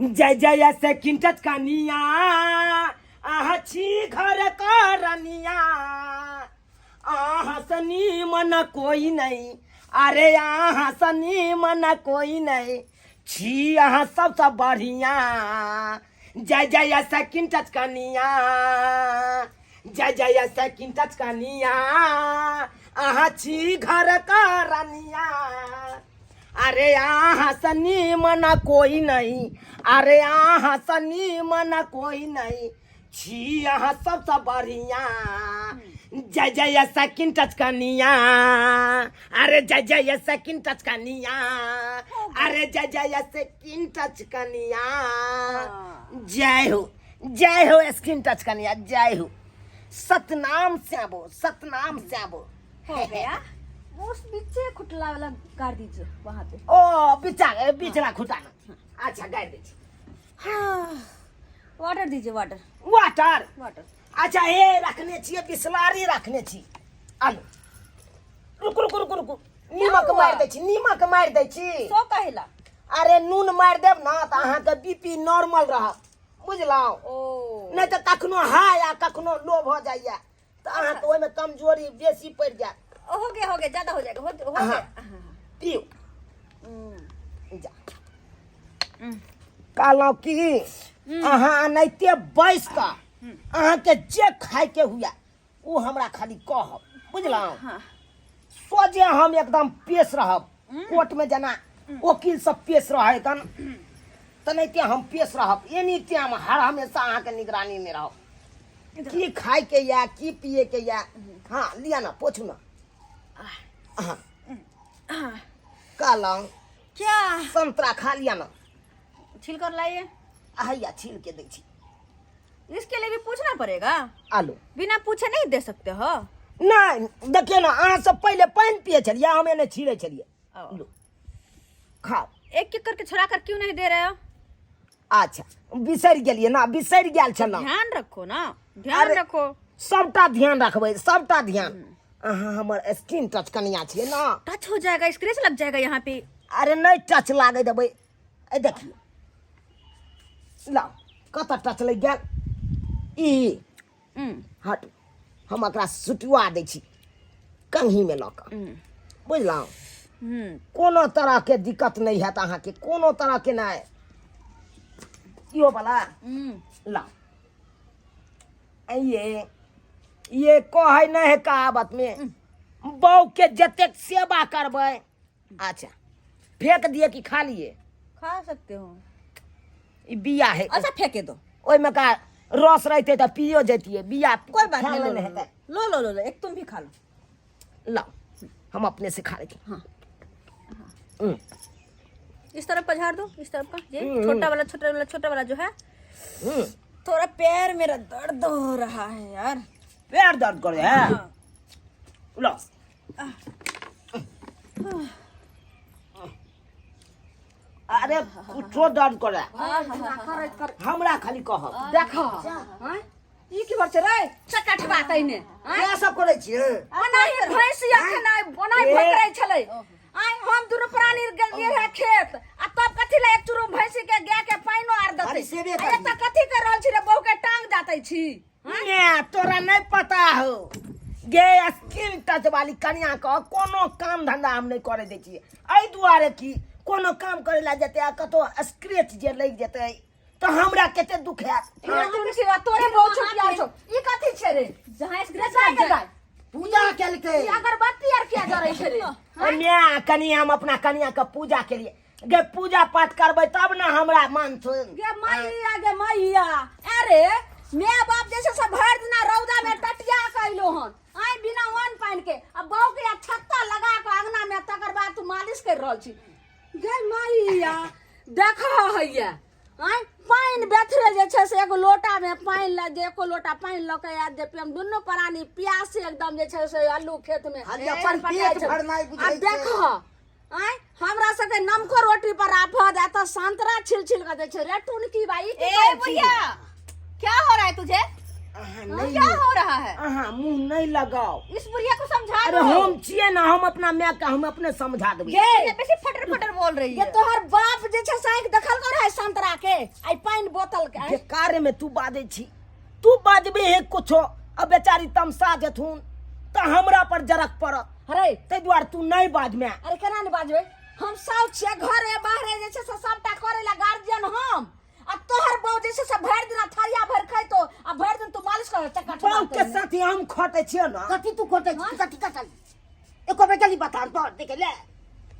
जय जय से किंटच कनिया, अहाँ छी घर करनिया, अहाँ सनी मन कोई नहीं, अरे अहाँ सनी मन कोई नहीं, छी अहाँ सबसँ बढ़िया। जय जय से किंटच कनिया, जय जय से किंटच कनिया, अहाँ छी घर करनिया, अरे अहाँ सनी मन कोई नहीं, अरे अहाँ सनी मन कोई नहीं, छी अहाँ सबसँ बढ़िया। जय जय सकिन टच कनिया, अरे जय जय सकिन टच कनिया, अरे जय जय सकिन टच कनिया। जय हो, जय हो स्किन टच कनिया, जय हो। सतनाम श्याबो, सतनाम श्याबो। हो गया। उस बीचे खुटला वाला गाड़ दीजिए वहाँ पे। ओ बिचा बिचला खुटाना, अच्छा गाड़ दै छी। हाँ, वाटर दीजिए, वाटर। वाटर? वाटर। अच्छा, हे रखने छियै, बिसलारी रखने छी। आलू, रुकू रुकू रुकू रुकू, नीमक हुआ? मारि दै छी, नीमक मारि दै छी। सो कहिला? अरे नून मारि देब ना तऽ अहाँके बीपी नॉर्मल रहत, बुझलहुँ? ओ। नहि तऽ कखनो हाई आ कखनो लो भऽ जाइया, तऽ अहाँके ओहिमे कमजोरी बेसी पड़ि जायत। हो गया, हो गया, ज्यादा हो जाएगा। हो हाँ। गया, हाँ। पिउ। जा। कहलहुँ कि अहाँ एनाहिते बैस कऽ अहाँके जे खायके हुए ओ हमरा खाली कहब, बुझलहुँ? हाँ। सोझे हम एकदम पेश रहब। कोर्टमे जेना वकील सब पेश रहै तन, तेनाहिते हम पेश रहब। एनी टाइम हर हमेशा अहाँके निगरानीमे रहब, की खायके या की पियेके या। हाँ, लिअ ना, पोछू ना। हाँ, कहलहुँ क्या? संतरा खा लिअ ना। छील कर लाइए। हैया, छील के दै छी। इसके लिए भी पूछना पड़ेगा। आलू। बिना पूछे नहीं दे सकते हो। नहि, देखियौ ने, अहाँ सब पहिले पानि पियै छलियै, हम एने छीलै छलियै। ओ। लू, खाउ। एक एक करके छुड़ा कर क्यों नहीं दे रहे हो? अच्छा, बिसरि गेलियै ना, बिसरि गेल छलहुँ। ध्यान रखो ना, ध्यान अरे- रखो। सबटा ध्यान रखबै, सबटा ध्यान। अहाँ हमर स्किन टच कनिया छियै ना। टच हो जाएगा, स्क्रैच लग जाएगा यहाँ पे। अरे नहि टच लागै देबै। ए देखियौ, लाउ, कतऽ टच लागि गेल ई? हट, हम एकरा सुटुआ दै छी कंघीमे लऽ कऽ, बुझलहुँ? कोनो तरहके दिक्कत नहि हैत अहाँके, कोनो तरहके नहि। इहो बला लाउ। ये कहै नहि है कहावत में, बहू के जतेक सेवा करबै। अच्छा, फेंक दिए कि खा लिए? खा सकते हो। ई बिया है। अच्छा, फेंके दो। ओहिमे का रस रहते तऽ पियो जैतियै बिया। कोई बात नहीं। खाना लो। नहि लो। हेतै। लो लो लो लो, एक तुम भी खा लो। लाओ, हम अपने से खा लेते। हाँ। हम्म। इस तरफ का झाड़ दो, इस तरफ का ये छोटा वाला, छोटा वाला, छोटा वाला जो है। थोड़ा पैर मेरा दर्द हो रहा है यार। पैर दर्द करे है? हाँ। लो। अरे कुछो दर्द करे, हमरा खाली कहब। देख, आँय? ई की बात छै रे चकटबा तैने? क्या सब करै छियै? ओनाही भैंस अखन आइ ओनाही ए। भोकरै छलै। आइ हम दुनू प्राणी गेलियै रहे खेत, आ तब कथी ले एक चुरू भैंसी के गाय के पानिओ आर देतै? अरे सेवे आ करी। एतऽ कथी कर रहल छी रे, बहू के टांग जातै छी? ने तोरा नहीं पता हो गे, स्किन टच वाली कनिया के कोनो काम धंधा हम नहीं करे दै छियै, एहि दुआरे कि कोनो काम करे ला जेतै आ कतौ स्क्रैच जे लागि जेतै तऽ हमरा कते दुख हैत। रे तुलसी बा, तोरे बहु छुटिया छौ। ई कथी छै रे? जहाँ स्क्रैच गाय लग के जाए। गाय पूजा केलकै। ई अगरबत्ती आर किया जरै छै रे? कन्या कनिया, हम अपना कनिया के पूजा के लिए गे, पूजा पाठ करबै तब ने हमरा मानथुन। गे मैया, गे मैया, अरे my बाप जैसे सब भरि दिना रौदा में टटिया के अइलो हन, आइ बिना अन्न पानि के, आ बहू के छत्ता लगा के अंगना में, तकर बाद तू मालिश कर रहल छी। गे मैया, देख हैया, आइ पानि बेथरे जे छै से एगो लोटा में पानि ल जे, एको लोटा पानि लऽ के आयत जे हम दुनू प्राणी प्यासे एकदम जे छै से अल्लू खेत में खाली अपन पेट भरनाइ आ बुझै छै। देख, आँय, हमरा सबके नमको रोटी पर आफत, एतऽ संतरा छिल छिल के दै छै रे टुनकी बाई। ई की ए करै छी? बुढ़िया, क्या हो रहा है तुझे? अहाँ नहीं क्या हो रहा है? अहाँ मुंह नहीं लगाओ। इस बुढ़िया को समझा अरे दो। हम छियै ना, हम अपना माय के हम अपने समझा देबै। गे ये बेसी फटर फटर बोल रही ये है। तोहर बाप जे छै से आँखि देखल कर है संतरा के आई पानि बोतल के जे कार्य में तू बाजै छी, तू बाजबे हे कुछो, अब बेचारी तमसा जेथुन तऽ हमरा पर जरक पड़त। अरे ताहि दुआरे तू नहीं बाज माय। अरे केना नहि बाजबै? हम सब छियै घरे बाहरे जे छै से सबटा करै ला गार्जियन हम, आ तोहर बहू जे छै से भरि दिना थरिया भरि खैतो आ भरि दिन तू मालिश कर चक्का ठोका। बहू के साथी हम खटै छियै ना। कथी तू खोटे छी? कथी कटल एको बेर जल्दी बता तो देखे ले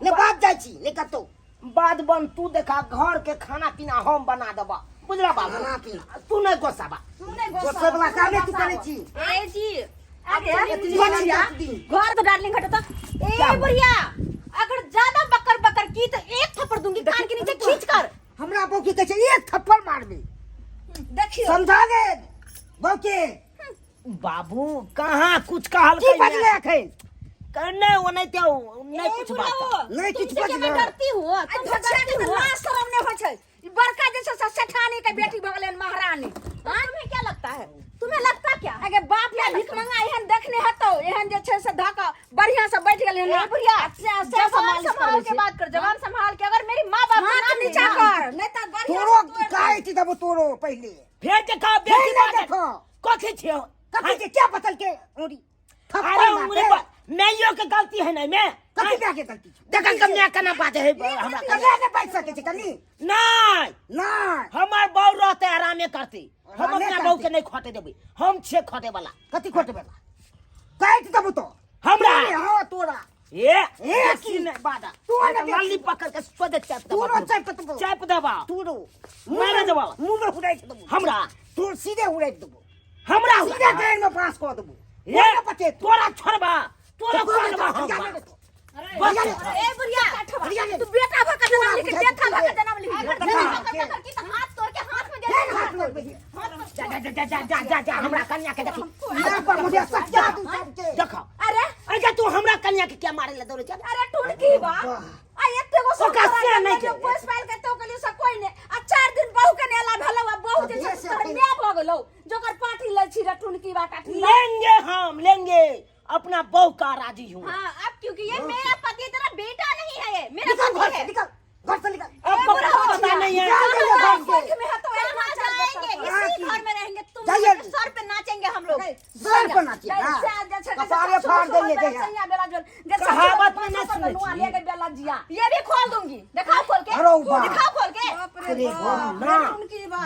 ने बात जाइ छी ने कतौ। बाद बन तू देखा, घर के खाना पीना हम बना देबा, बुझला बाबू? खाना पीना। तू नहीं गोसाबा। तू नहि गोसा। गोसे वाला कामे तू करै छी। ए जी, अरे घर घर घर तो डार्लिंग हटो तो। ए बुढ़िया, अगर ज्यादा बकर बकर की तो एक थप्पड़ दूंगी कान के नीचे खींच कर। हमरा बहू के कहै छै एक थप्पड़ मारबी। देखियो समझा दे बहू के। बाबू कहाँ कुछ कहल? की बजले अखन? नहीं, वो नहीं त्यो नहीं ए कुछ बात। बुढ़ाओ, नहीं किछु तुमसे क्या मैं बजलै। डरती हूँ? आ तुमसे धोतिया के डरती तऽ हूँ? लाज शरम नहि होइ छै। ई बड़का जे छै से सेठानी के बेटी भऽ गेलै महारानी। हाँ, तुम्हें क्या लगता है? तुम्हें लगता क्या है? अगे बाप या भीख मंगा एहन देखने हेतौ, एहन जे छै से धऽ कऽ बढ़ियां से बैठ गेलै। ए बुढ़िया, से जबान मालिश संभाल करै के छै। बात कर, जबान संभाल के। अगर मेरी माँ बाप का हाथ नाम नीचा लेना- कर नहीं तऽ बढ़ियां तोरो से तोड़ि काहे छी तब तोरो पहिले फेर देखा फेर बेटी नहि बाजत। देखो। कथी छियो? कथी के क्या बतल के ओरी अरे थप्पड़ उंगली मारते। पर मैयो के गलती है नहीं मैं कथी के के गलती छै? देखन के मैं केना बाजे है हमरा। कन्या के बाजि सकै छै कनी? नहीं। नहि। हमर बहू रहते आरामे करते, हम आरामे अपना बहू करतै। के नहीं खटे देबै, हम छियै खटे वाला। कथी खोटे वाला काटि देबौ तो हमरा? तोरे, हाँ तोरा। ए ए, की नहीं बाजा तू ने लाली पकड़ के सोदे चाप दबा। तोरो चापि देबौ। चाप दबा। तोरो मारे देबौ। मुंह में उड़ाइ देबौ। हमरा? तोर सीधे उड़ाइ देबौ। हमरा? सीधे ट्रेन में पास कऽ देबौ। ए पते तोरा छोड़बा, तोरा छोड़बा हम। बस। ए बुढ़िया, तू बेटा भऽ कऽ जन्म लिखी, बेटा भऽ कऽ जन्म लिखी। अगर ज्यादा बकर बकर की तो हाथ तोड़ के हाथ में दे फेर दूंगी। हाथ लगबै। जा जा जा जा जा जा जा, हमरा कन्या के देखी। ना पर मुझे सच्चा तू सबके देखो। अरे अरे तू हमरा कन्या के क्या मारे ला दौड़े चल? अरे टुनकी बा आ एते गो ओकरा से नहीं के। पोस पाल के तो कहलियो से कोई ने आ चार दिन बहू के नेला भेलौ आ बहू जे छै से तोहर my भऽ गेलौ जोकर पार्टी लै छी रे टुनकी बा काठी। लेंगे, हम लेंगे अपना बहू का, राजी हूँ। हाँ, अब क्योंकि ये मेरा पति है, तेरा बेटा नहीं है, ये मेरा निकल पति घर से है। निकल, घर से निकल। आपको पता नहीं है। निकाल दे घर से। में हतो। कहाँ जाएंगे? हाँ, इसी की? घर में रहेंगे, तुम जाइए। लोग के सर पे नाचेंगे हम लोग। सर पर नाचिएगा। कपारे फाड़ देंगे जहिया। कहावत में ना सुनै छी। ये भी खोल दूंगी, दिखाओ खोल के। अरे बा। दिखाओ खोल के। अरे बाप। ना।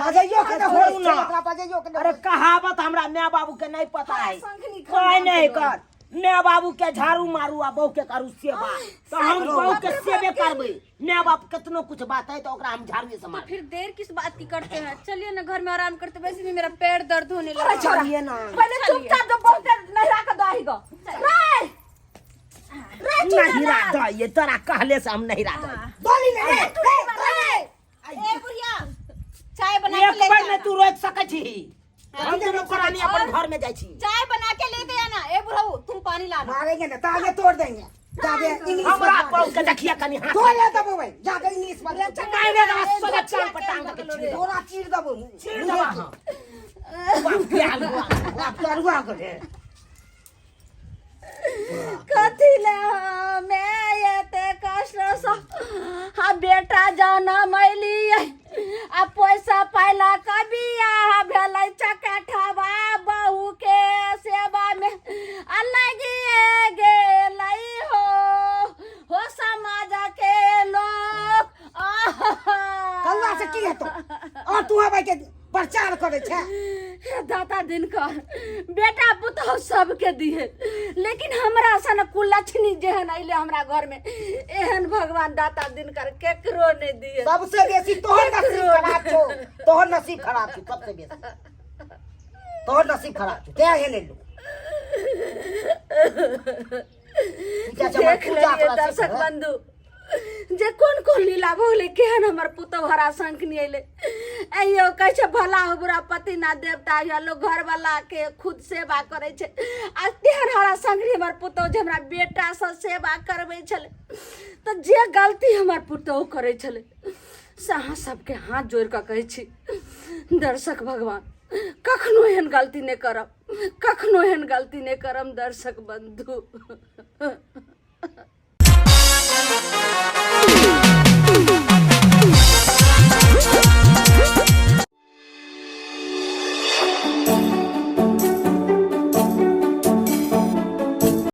बजैयो के ने होश छोड़ू ना। छै एकरा, बजैयो के ने अरे होश। कहावत हमरा माय बाबू के नहीं पता है। शंखनी कोई नहीं कर, माय बाबू के झाड़ू मारू आ बहू के करू सेवा, तो हम बहू के सेवे करबै। माय बाप कितनो कुछ बात है तो ओकरा हम झाड़ू से मारबै। फिर देर किस बात की करते हैं? चलिए ना, घर में आराम करते। वैसे भी मेरा पैर दर्द होने लगा। चलिए ना। पहिले चुपचाप जो बहू के नहिरा के दही गो रे रे। नहीं रात ये तोरा कहले से हम नहीं रात। बोली ने रे, रे, रे। ए बुढ़िया, चाय बना के एक लेके बार में आना। तू रोक सकै छी? हम दुनू प्राणी अपन घर में जाइ छी। चाय बना के लेते आना। ए बुढ़ऊ, तुम पानी लाना। मारेंगे ना ताजे तोड़ देंगे जाके इंग्लिश हमरा बता। बहू के देखिए कनी हाथ तोड़ ले देबो भाई जाके इंग्लिश बता। मारे ना सोजा चाल पर टांग के चीर देबो। तोरा चीर देबो। चीर देबा हम। बाप के आलू। बाप के अरुआ करे। कथी ले हमे एते कष्ट सँ हा बेटा जनम अयलियै आ पैसा पाइला के बियाह भेलै चकेठवा बहू के सेवा में आ लगिए गेलै हो हो समाज के लोक। कौआ से की हेतौ और तू आबै के प्रचार करै छै? हे दाता दिनकर, बेटा पुतहु सबके दिहे, लेकिन हमरा सन कुलक्षणी जेहन अइले हमरा घर में, एहन भगवान दाता दिनकर केकरो नहीं दिए। सबसे बेसी तोहर नसीब खराब छौ, तोहर नसीब खराब छौ, सबसे बेसी तोहर नसीब खराब छौ, तें हेले लो। पूजा चमन, देख पूजा लेलिए तोरा दर्शक सिर्फ, बंधु जे कोन कोन लीला भऽ गेलै, केहन हमर पुतहु हरा शंखनी अयलै। अइयो कहै छै भला हो बुरा पति ना देवता या लोग घरवाला के खुद सेवा करै छै, आ तेहन हरा शंखनी हमर पुतहु जे हमरा बेटासँ सेवा करबै छलै। तऽ जे गलती हमर पुतहु करै छलै से अहाँ सबके हाथ जोड़ि कऽ कहै छी दर्शक भगवान। कखनो एहन गलती नहि करब, कखनो एहन गलती नहि करब दर्शक बंधु।